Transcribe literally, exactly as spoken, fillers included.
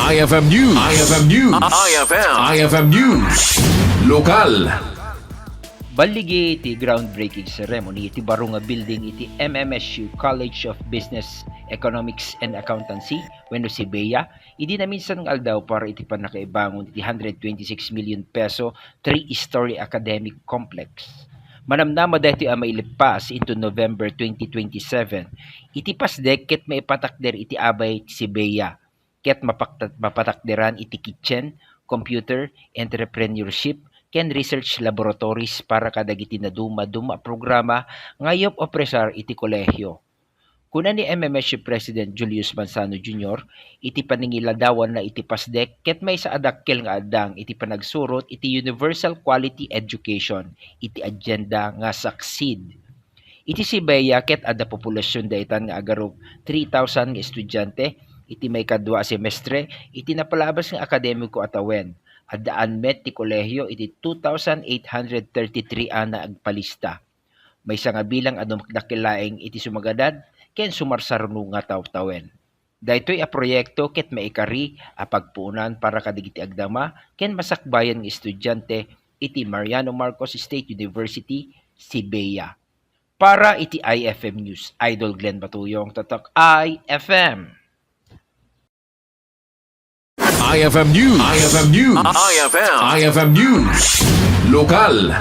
I F M News. I F M News. I F M. I F M News. Lokal. Balligi ti groundbreaking ceremony iti baro nga building iti M M S U College of Business, Economics and Accountancy wenno CBEA idi naminsan nga aldaw para iti pannakaibangon iti hundred twenty-six million peso three-story academic complex. Manamnama daytoy a mailippas into November twenty twenty-seven iti pasdek ket maipatakder iti abay ti CBEA ket mapakta-, mapatakderan iti kitchen, computer, entrepreneurship, ken research laboratories para kadagiti nadumaduma a programa nga iyop-opresar iti kolehiyo. Kuna ni M M S U President Julius Manzano Junior, iti panangiladawanna iti pasdek ket maysa a dakkel nga addang iti panagsurot iti universal quality education iti agenda nga Succeed. Iti CBEA ket adda populasion daytan nga agarup three thousand nga estudiante iti maikadua a semestre iti napalabas nga akademiko a tawen. Adda unmet ti kolehiyo iti two thousand eight hundred thirty-three a naagpalista. Maysa nga bilang a dumakdakkel laeng iti sumagadad ken sumarsaruno nga tawtawen. Daytoy a proyekto ket maikari a pagpuonan para kadagiti agdama ken masakbayan nga estudiante iti Mariano Marcos State University, CBEA. Para iti I F M News, Idol Glenn Batuyong, Tatak I F M. I F M News. I F M News. I F M. I F M News. Lokal.